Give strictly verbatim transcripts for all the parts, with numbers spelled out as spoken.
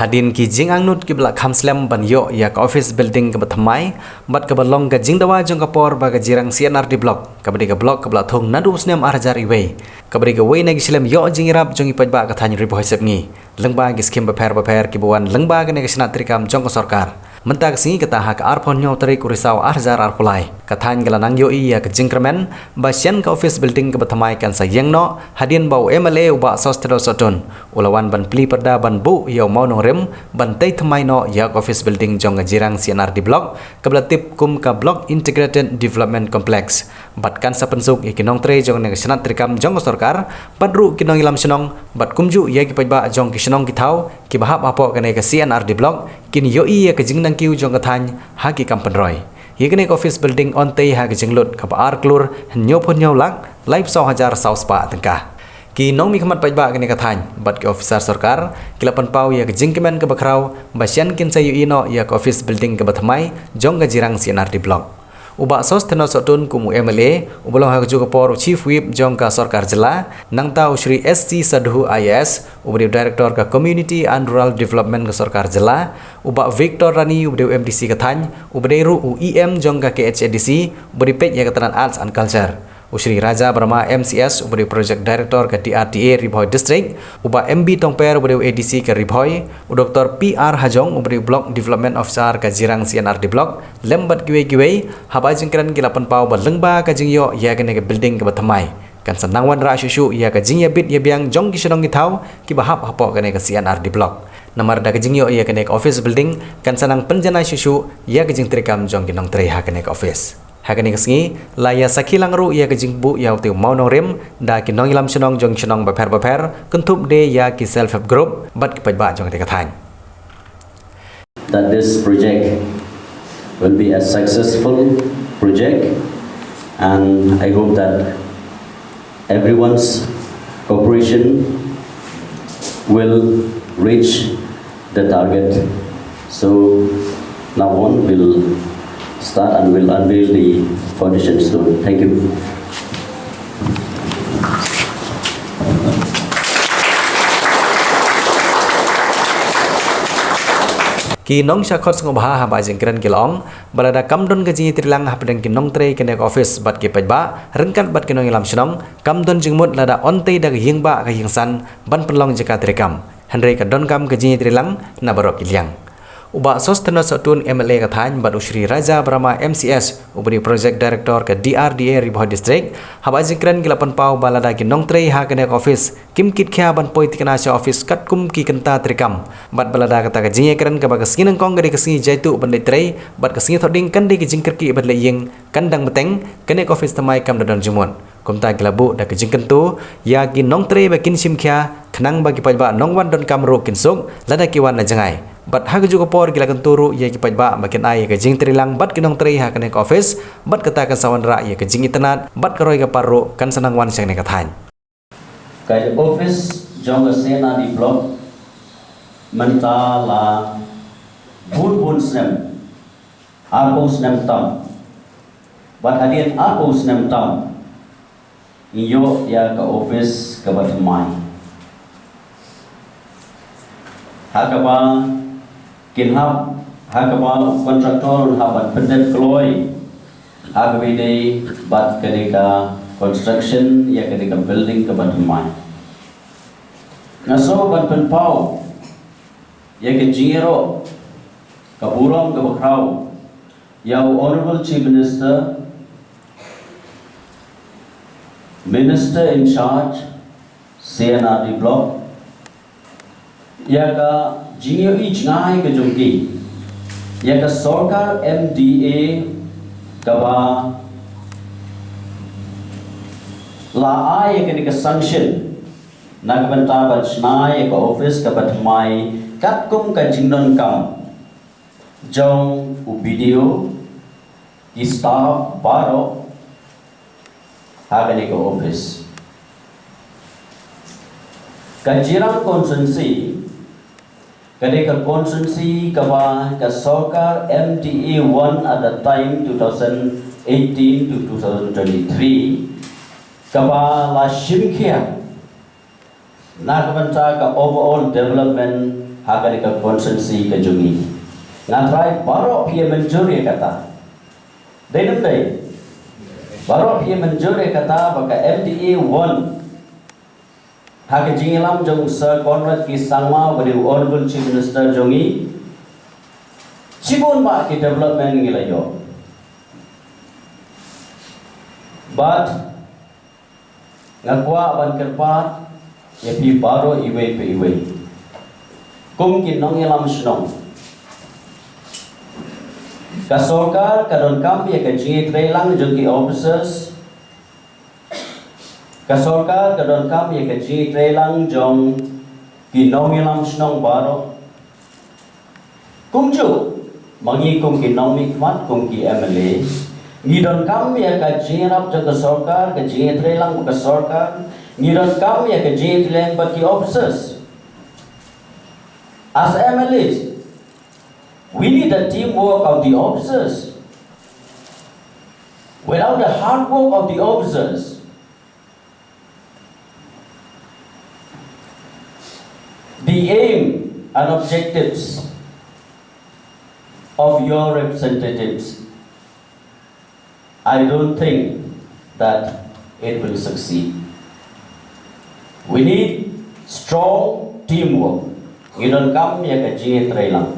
Hadien ki jingangnud kiba la kham slem ban ïoh ïa ka office building kaba thymmai bad kaba long ka jingdawa jong ka por ba ka Jirang C and R D Block, kaba dei ka block kaba la thung naduh u snem ar hajar wei, kaba dei kawei na ki shlem ïoh jingïarap jong ki paidbah ka thaiñ Ri Bhoi Sepngi lyngba ki skhim bapher bapher kiba wan lyngba kane ka shnat treikam jong ka sorkar. Mynta ka sngi, kata ha ka arphew hynñiew tarik u Risaw ar hajar arphew lai, ka thaiñ ka la nang ïohi ïa ka jingkyrmen ba shen ka office building kaba thymmai kan sa ïeng noh hadien ba u M L A u Bah Sosthenes Sohtun u la wan ban plie pyrda ban buh ïa u mawnongrim ban tei thymmai noh ïa ka office building jong ka Jirang C and R D Block, kaba la tip kum ka Block Integrated Development Complex. Bad kan sa pynsuk ïa ki nongtrei jong kane ka shnat treikam jong ka sorkar, bad ruh ki nongïalam shnong bad kumjuh ïa ki paidbah jong ki shnong ki thaw kiba hap hapoh kane ka C and R D Block kin ïohi ïa ka jingdang kiew jong ka thaiñ ha ki kam pynroi. Ïa kane ka office building yn tei ha ka jinglut kaba ar klur hynñiewphew hynñiew lak laiphew saw hajar saw spah tyngka. Ki nongmihkhmat paidbah kane ka thaiñ bad ki officer sorkar ki la pynpaw ïa ka jingkmen kaba khraw ba shen kin sa ïohi noh ïa ka office building kaba thymmai jong ka Jirang C and R D Block. U Bah Sosthenes Sohtun kum u M L A, uba long ha kajuh ka por u Chief Whip jong ka sorkar jylla, nangta u Shri S C Sadhu I A S, uba dei u Director ka Community and Rural Development ka sorkar jylla, u Bah Victor Rani, uba dei u M D C ka thaiñ, uba dei ruh u E M jong ka K H A D C, uba dei peit ïa ka tnat Arts and Culture, u Shri Raja Brahma M C S, uba dei u Project Director ka D R D A Ri Bhoi District, u Bah M B Tongper, uba dei u A D C ka Ri Bhoi, u Doktor P R Hajong, uba dei u Block Development Officer ka Jirang C and R D Block, lem bad kiwei kiwei, haba jingkren ki la pynpaw ba lyngba ka jingïoh ïa kane ka building kaba thymmai, kan sa nang wanrah shuh shuh ïa ka jingïabit ïabiang jong ki shnong ki thaw kiba hap hapoh kane ka C and R D Block. Namar da ka jingïoh ïa kane ka office building kan sa nang pynjanai shuh shuh ïa ka jingtreikam jong ki nongtrei ha kane ka office. Ha kane ka sngi la ïa sakhi lang ruh ïa ka jingbuh ïa utei u mawnongrim da ki nongïalam shnong jong shnong bapher bapher, kynthup de ïa ki self help group bad ki paidbah jong katei ka thaiñ. That this project will be a successful project, and I hope that everyone's cooperation will reach the target. So now on, we'll start and we'll unveil the foundation stone. Thank you. Ki nongshah khot sngewbha haba jingkren ki la ong ba lada kam don ka jingïatreilang hapdeng ki nongtrei kane ka office bad ki paidbah ryngkat bad ki nongïalam shnong, kam don jingmut lada yn tei da ka ïing bah ka ïing san ban pynlong jaka treikam. Hynrei ka donkam ka jingïatreilang na baroh ki liang. U Bah Sosthenes Sohtun M L A ka thaiñ bad u Shri Raja Brahma M C S, uba dei u Project Director ka D R D A Ri Bhoi District, haba jingkren ki la pynpaw ba lada ki nongtrei ha kane ka office kim kit khia ban poi thikna sha office katkum ki kynta treikam, bad ba lada kata ka jingïakren kaba ka sngi nyngkong ka dei ka sngi jaituh ban leit trei bad ka sngi thohdieng kan dei ka jingkyrkieh ban leit ïing, kan dang bteng, kane ka office thymmai kam da don jingmut. Kumta ki la buh da ka jingkyntu ïa ki nongtrei ba kin shim khia, khnang ba ki paidbah nongwan donkam ruh kin suk lada ki wan na jngai. Bad ha kajuh ka por ki la kyntu ruh ïa ki paidbah ba kin ai ïa ka jingtreilang bad ki nongtrei ha kane ka office, bad kata kan sa wanrah ïa ka jingitynnad bad ka roi ka par ruh kan sa nang wan sha kane ka thaiñ. Ka office jong ka C and R D Block mynta la bun bun snem, arphew snem tam. Bad hadien arphew snem tam ngi ïoh ïa ka office kaba thymmai. Ha kaba kin hap, ha kaba u contractor un hap ban pyndep kloi ha kaba ïadei bad kane ka construction ïa kane ka building kaba thymmai. Nga sngew ban pynpaw ïa ka jingïaroh ka burom kaba khraw ïa u Honourable Chief Minister, Minister in charge, C and R D Block, ïa ka jingïohi jngai ka jong ki ïa ka sorkar M D A kaba la ai ïa kane ka sanction na ka bynta ban shna ïa ka office kaba thymmai katkum ka jingdonkam jong u B D O, ki staff baroh ha kane ka office. Ka Jirang constituency ka dei ka constituency kaba ka sorkar M D A one at the time, two thousand eighteen to two thousand twenty-three, kaba la shim khia na ka bynta ka overall development ha kane ka constituency ka jong ngi. Nga trai baroh phi ïa mynjur ïa kata. Dei ne em dei? Baroh phi ïa mynjur ïa kata ba ka M D A one ha ka jingïalam jong Sir Conrad K Sangma, ba dei u Honorable Chief Minister jong ngi, shibun bah ki development ngi la ïoh. But nga kwah ban kyrpad ïa phi baroh iwei pa iwei, kum ki nongïalam shnong. Ka sorkar ka donkam ïa ka jingïatreilang jong ki officers. Ka sorkar ka donkam ïa ka jingïatreilang jong ki nongïalam shnong baroh. Kumjuh ma ngi kum ki nongmihkhmat, kum ki M L A, ngi donkam ïa ka jingïarap jong ka sorkar, ka jingïatreilang ka sorkar. Ngi donkam ïa ka jingïatreilang bad ki officers. As M L As, we need the teamwork of the officers. Without the hard work of the officers, the aim and objectives of your representatives, I don't think that it will succeed. We need strong teamwork. Ngi donkam ïa ka jingïatreilang.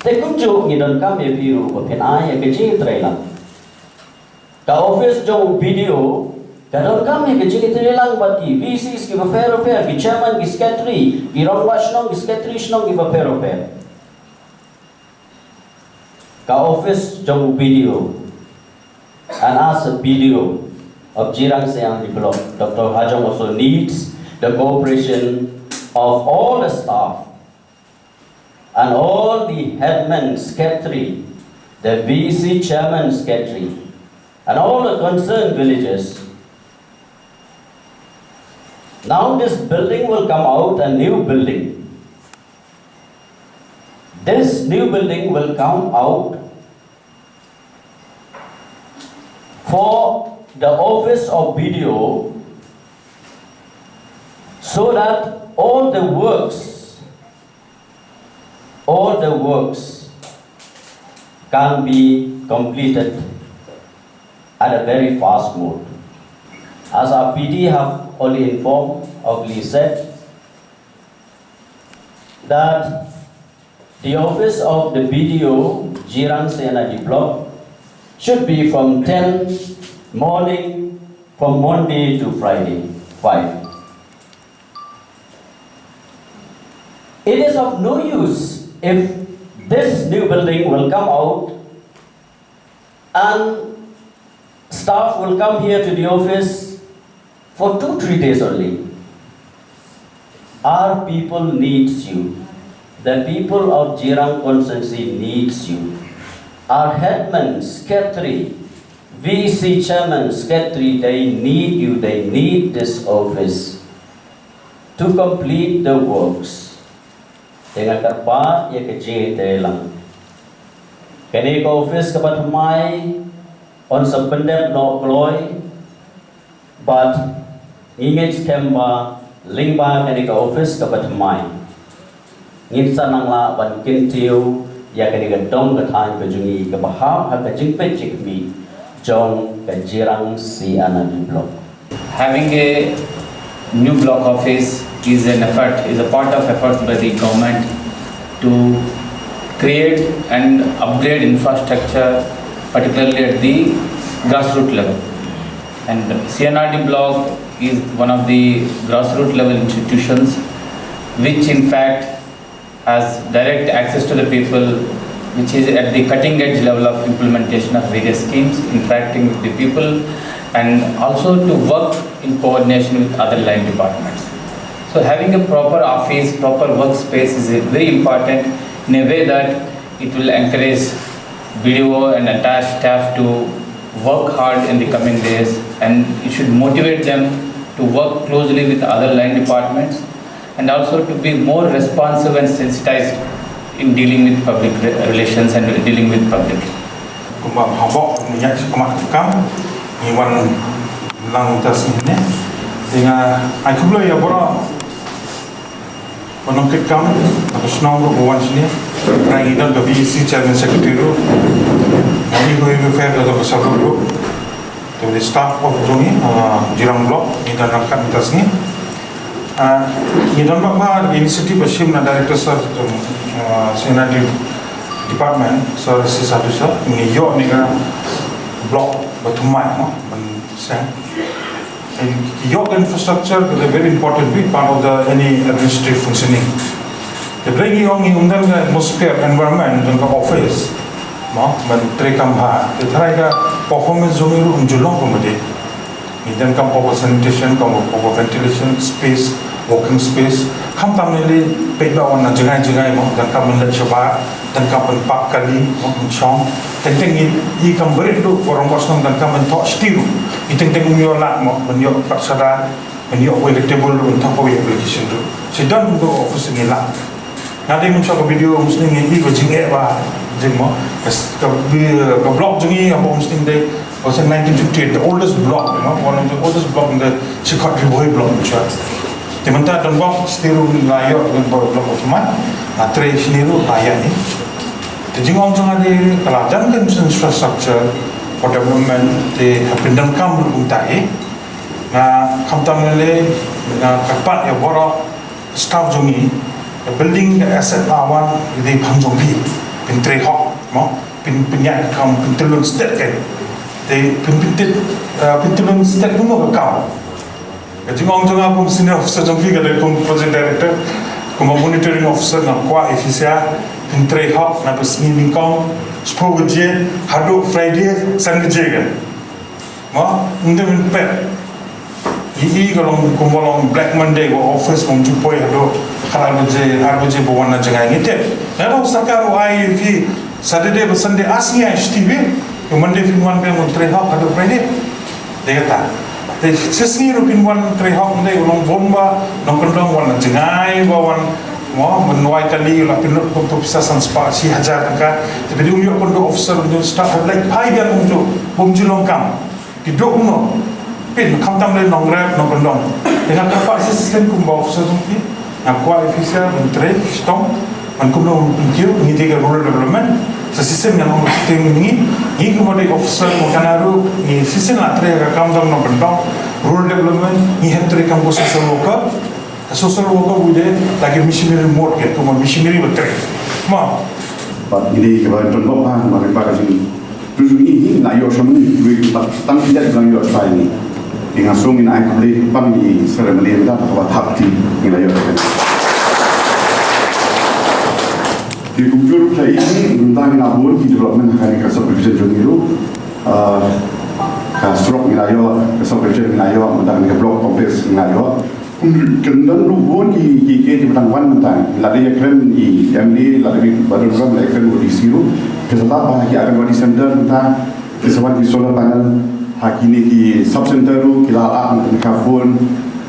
Te kumjuh ngi donkam ïa phi ruh ba phin ai ïa ka jingïatreilang. Ka office jong u B D O ka donkam ïa ka jingïatreilang bad ki V Cs ki bapher bapher, ki chairman, ki secretary, ki rangbah shnong, ki secretary shnong ki bapher bapher. Ka office jong u B D O, and as a B D O of Jirang C and RD Block, Doctor Hajong also needs the cooperation of all the staff and all the headman secretary, the V C chairman secretary, and all the concerned villages. Now this building will come out, a new building. This new building will come out for the office of B D O, so that all the works, all the works can be completed at a very fast mode. As our P D have already informed, already said, that the office of the B D O, Jirang C and RD Block, should be from ten morning, from Monday to Friday, five. It is of no use if this new building will come out and staff will come here to the office for two, three days only. Our people needs you. The people of Jirang constituency needs you. Our headman, secretary, V C chairman, secretary, they need you. They need this office to complete the works. Te nga kyrpad ïa ka jingïatreilang. Kane ka office kaba thymmai yn sa pyndep noh kloi, bad ngi ngeit skhem ba lyngba kane ka office kaba thymmai ngin sa nang lah ban kyntiew ïa kane ka dong ka thaiñ ka jong ngi kaba hap ha ka jingpeit jingkhmih jong ka Jirang C and RD Block. Having a new block office is an effort, is a part of efforts by the government to create and upgrade infrastructure, particularly at the grassroots level. And C and RD block is one of the grassroots level institutions, which in fact has direct access to the people, which is at the cutting edge level of implementation of various schemes, interacting with the people, and also to work in coordination with other line departments. So having a proper office, proper workspace is very important in a way that it will encourage B D O and attached staff to work hard in the coming days, and it should motivate them to work closely with other line departments and also to be more responsive and sensitized in dealing with public re- relations and dealing with public. Kumba haba nyak kumba kam ni wan lang tas ni. Dengan ai kublo ya boro. Nongkitkam, ka shnong ruh ba wan shane. Ngi don ka V E C chairman secretary ruh. Ngi hoi welfare ka don ka sub group. Te staff of jong ngi, ah, Jirang block, ngi don ryngkat mynta sngi. Ah, ngi don ba, ba initiative ba shim na director sir, ah, C and R D department, sir, si sadu sir, ngi ïoh ne ka block ba thymmai, no, ban seng. Ïoh ka infrastructure ka very important bit part of the any administrative functioning. Te hynrei ngi ong ngi ym don ka atmosphere environment jong ka office, no, ban trei kam bha. Te tharai ka performance jong ngi ruh ym ju long kumne. Ngi don kam proper sanitation, kam proper ventilation space, working space. Khamtam ne lei peit ba wan na jngai jngai mo, don kam ban leit shabar, don kam ban park kali mo, ban shong. Teng teng ngi, i kam barit ruh, ba rangbah shnong don kam ban thoh shiti ruh. I teng teng ym ïoh lad mo, ban ïoh pat shadar, ban ïoh wei ka table ruh, ban thoh kawei application ruh. Shi don kumto office ngi lad. Nga dei mynshuwa ka video umsning ngi i ba jingeh ba jing mo. Ka, ka, ka block jong ngi ba umsning dei was in nineteen fifty-eight, the oldest block, you know, one of the oldest block in the Shakot Ri Bhoi block mynshuwa. Te mynta don block shiti ruh la ïoh, don block of mine. La trei shini ruh la ïa ni. Te jingong jong nga dei ka la jan ka infrastructure for development te ha pyndonkam ruh kumta hi. Nga khamtam ne lei nga kyrpad ïa baroh staff jong ngi, ka building, ka asset la wan, ngi dei phang jong phi, phin trei hok, mo, phin, phin ïaid kam, phin tylun stet kan. Te phin, phin tit, eh, phin tylun stet kumno ka kam. Ka jingong jong nga kum senior officer jong phi ka dei kum project director, kum monitoring officer nga kwah ïa phi sha, phin trei hok, na ka sngi nyngkong, shiphew baje, haduh Friday, san baje kan. Mo, ym dei ban pep. Ngi i ka long kumba long Black Monday, wa office bym ju poi haduh khatar baje, ar baje ba wan na jngai ngi tip. Nga long sorkar u ai phi Saturday ba Sunday, ar sngi ai shiti beit. Ka Monday phin wan biang ban trei hok haduh Friday. Dei kata. Te shi sngi ruh phin wan trei hok, ym dei u nongbun ba nongkyndong wan na jngai ba wan, mo, ban wai kali la pynlut kumto pisa san spah shi hajar tyngka. Te phi dei ym ïoh kumto officer, kumto staff, ha leit phai biang kumto, bym ju long kam. Ki duk no. Phin khamtam lei nongrep nongkyndong. Te nga kyrpad shisien kumba officer jong phi. Nga kwah officer ban trei shitom. Ban kumno ban pynkiew ngi dei ka rural development. Sa shisien ngan ong shisien ngi, ngi kumba dei officer mo kana ruh ngi shisien la trei ka kam jong nongkyndong. Rural development ngi hap trei kam ko social worker. Ka social worker u dei la ki missionary mode, ka kumba missionary ba trei. Mo. Bad ngi dei kiba don bok ha, ma ngi ba ka jing. Tu jong ngi hi la ïoh shong ngi, wei bad tang ki jait ba la ïoh shong ngi. Ki nga song ngi na ai khublei pan ngi sere mali da kaba thap ti ngi la ïoh. Ki kumjur pla i hi, ngi da ngi la bun ki development ha kane ka subdivision jong ngi ruh. Ah, ka surok ngi la ïoh, ka subdivision ngi la ïoh, ngi da ngi ka block complex ngi la ïoh. Kyndon ruh bun ki, ki, ki, ki ba dang wan mynta. Lada ïa kren i M L A, lada i ba don ram la ïa kren u D C ruh. Ka sa lap ba ki Anganwadi center mynta. Ki sa wan ki solar panel. Ha kine ki sub center ruh, ki la lap mynta ka phone.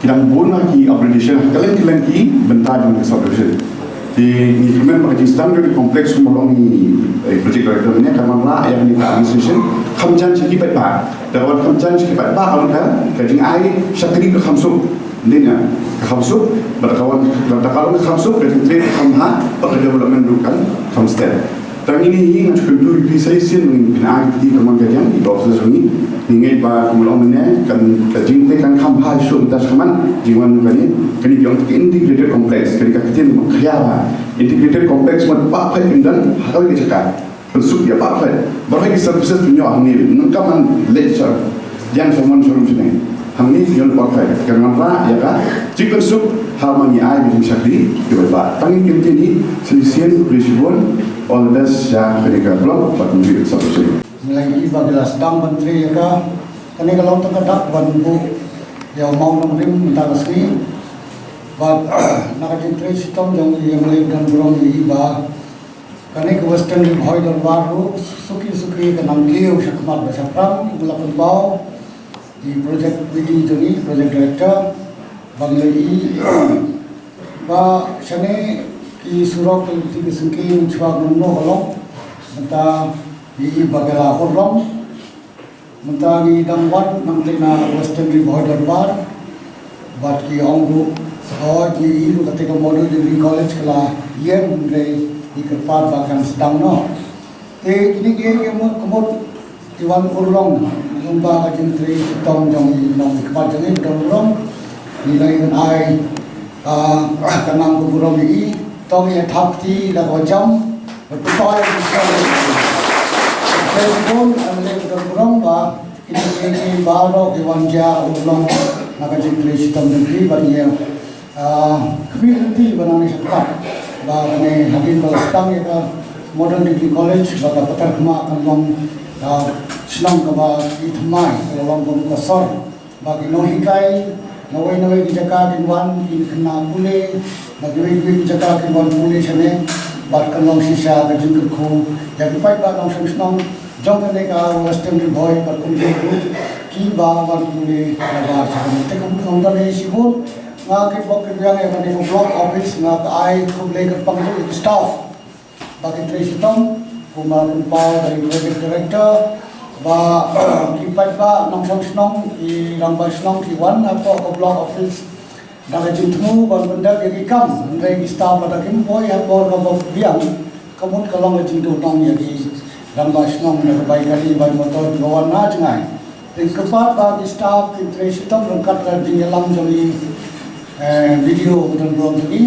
Ki dang bun ha ki upgradation, ha kylleng kylleng ki bynta jong ki subdivision. Te ngi kyrmen ba ka jingsdang jong ki complex kumba long i, eh, project director mynne, ka wanrah ïa kane ka administration. Kham jan sha ki paidbah. Da ka wan kham jan sha ki paidbah, ka wan ka, ka jingai shakri ka kham suk. Ynda ka kham suk, bad ka wan, bad ka wan ka kham suk, ka jingtrei ka kham bha, bad ka development ruh kan kham stet. Tang ine hi nga shu kyntu ïa phi sa shisien, ngin pynai ïa phi ka mon ka jam, ïa ka officer jong ngi. Ngi ngeit ba kumba long mynne, kan, ka jingtrei kan kham bha shuh mynta shakhmat, jingwan kane, kane ki ong ka integrated complex, kane ka ktien ba khia bha. Integrated complex mut ba pha ïa kyndan, ha kawei ka jaka. Pynsuk ïa baroh, baroh ki services pynïoh hangne, nangta man leit sha ïan sha mon sha rum shane. Hangne pynïoh baroh, ka wanrah ïa ka jingpynsuk ha ma ngi ai ka jingshakri kiba bha. Tang ïa kine ki shisien, khublei shibun, all the best sha kane ka block bad kumjuh sha ka shisien. Ngi la ïohi ba ki la sdang ban trei ïa ka, kane ka long tang ka dak ban buh ïa u mawnongrim mynta ka sngi. Bad na ka jingtrei shitom jong i M L A ba don burom, ngi ïohi ba kane ka Western Ri Bhoi Dorbar ruh suki suki ka nang kiew shakhmat bad shaphrang. Ngi la pynpaw i project committee jong i, project director, ba ngi la ïohi ba shane ki surok, ki lynti ki syngkien, shuwa kumno ka long, mynta ngi ïohi ba ka la hurlong. Mynta ngi dang wan nangta na Western Ri Bhoi Dorbar, bad ki ong ruh Hooid, ngi i ruh kata ka Model Degree College ka la ïeng, hynrei ngi kyrpad ba kan sdang noh. Te kine ki, ki mut, ki mut ki wan urlong lyngba ka jingtrei shitom jong i, long i kyrpad jong i, ka don burom. Ngi la ïa ai, ah, ka nam ka burom ïa i, to ngin ïa thap kti da kaba jam. Bad pynthor ïa ki, ki bun, ah, ka don burom ba kine ki, ki baroh ki wan jia urlong na ka jingtrei shitom jong ki, bad ngi ïa, ah, khmih lynti ba nangne shakhmat ba kane hadien ba la sdang ïa ka Model Degree College ba ka Patharkhmah kan long, ah, shnong kaba ithymmai, ka la long kum ka sor ba ki nonghikai nawei nawei ki jaka kin wan kin khynnah pule, na kiwei kiwei ki jaka kin wan pule shane, bad kan long shisha ka jingkyrkhu ïa ki paidbah nongshong shnong jong kane ka Western Ri Bhoi bad kumjuh ruh kiba wan pule nabar sha kane. Te kumta, kumta ne shibun, nga kitbok kitrwiang ïa kane ka block office, nga ka ai khublei kyrpang ïa ki staff ba ki trei shitom, kumba pynpaw da i project director, ba ki paidbah nongshong shnong, ki rangbah shnong ki wan hapoh ka block office da ka jingthmu ban pyndep ïa ki kam, hynrei ki staff lada kim poi ha por kaba biang, ka mut ka long ka jingduhnong ïa ki rangbah shnong da ka bai kali bai motor kiba wan na jngai. Te kyrpad ba ki staff kin trei shitom ryngkat ka jingïalam jong i, eh, video ka don burom jong i.